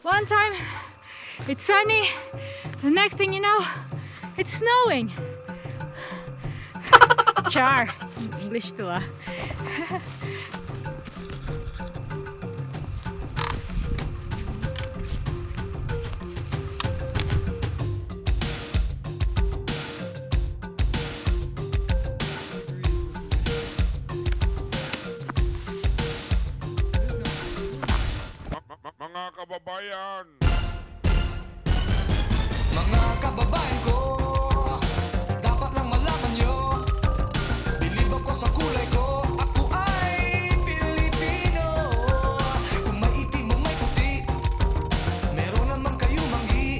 One time, it's sunny. The next thing you know, it's snowing. Char. English to ah. Mga kababayan! Mga kababayan ko, dapat lang malaman nyo, bilib ako sa kulay ko, ako ay Pilipino. Kung may itim o may puti, meron naman kayo manggi.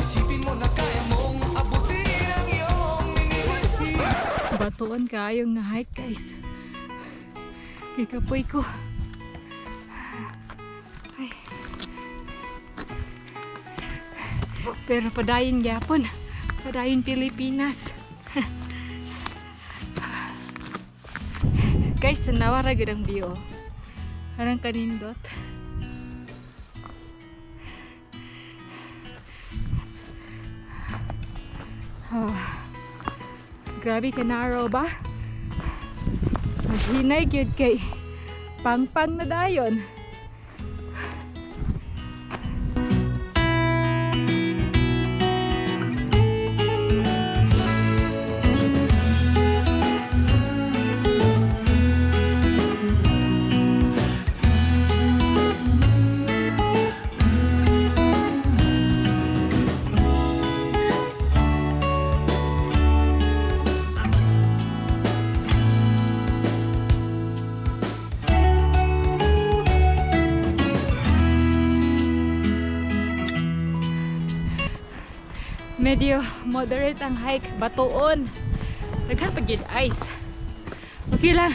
Isipin mo na kaya mong abutin ang iyong minimithi. Batuon kaayo nga hike, guys. Kikapoy ko. Ay. Pero padayon gyapon. Padayon, Pilipinas. Guys, tanawa ra gud ang view, oh. Parang kanindot. Oh. Grabe ka narrow ba? Maghinay gyud kay pangpang na dayon. Medyo moderate ang hike, batuon. Daghan pa gyud ice. Okay lang.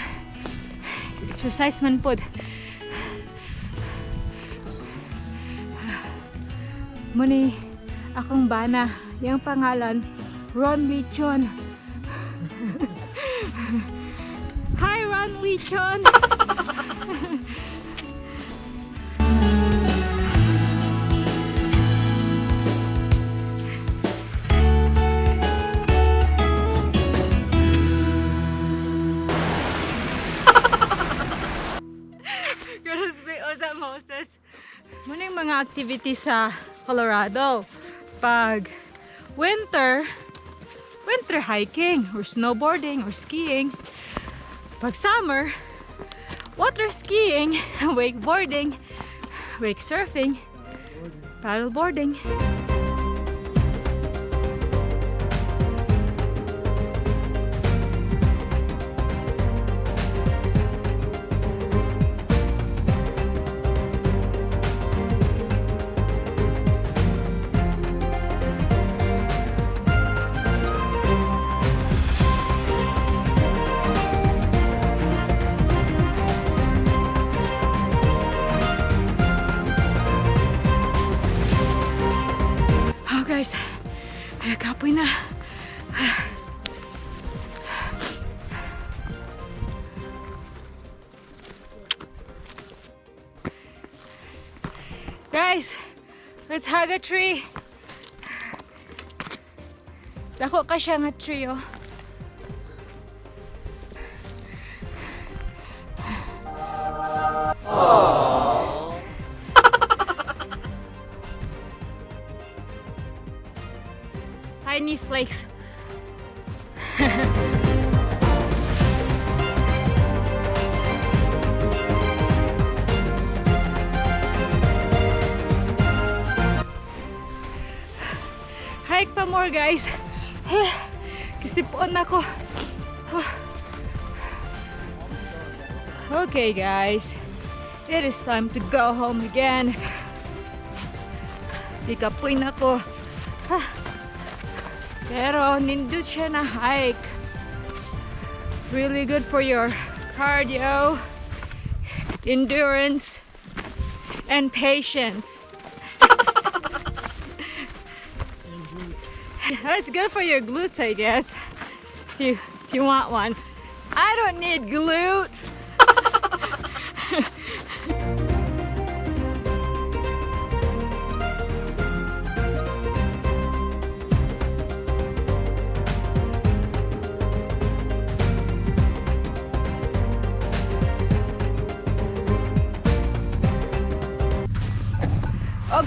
Exercise man pod. Muni akong bana, yung pangalan Ron Lichon. Hi, Ron Lichon. Grabe, Oza Moses. Muna yung mga activities sa Colorado. Pag winter, winter hiking or snowboarding or skiing. Pag summer, water skiing, wakeboarding, wake surfing, paddleboarding. Oh guys, ay, kapoy na. Guys, let's hug a tree. Dako ka siya nga tree, oh. Tiny flakes. Hike pa more, guys. Kasipon ako. Okay, guys. It is time to go home again. Ikapoy na ko. Pero nindot siya na hike. It's really good for your cardio, endurance, and patience. That's good for your glutes, I guess. If you want one. I don't need glutes.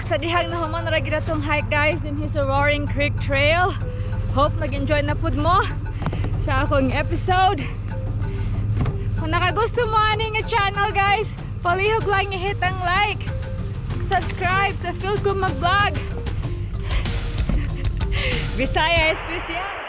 Sa dihang nahuman ra gyud atong hike, guys, dinhi sa Roaring Creek Trail. Hope nag-enjoy na pud mo sa akong episode. Kung nakagusto mo ani nga channel, guys, palihog lang i-hit ang like, subscribe sa feel ko mag-vlog. Bisaya Especial.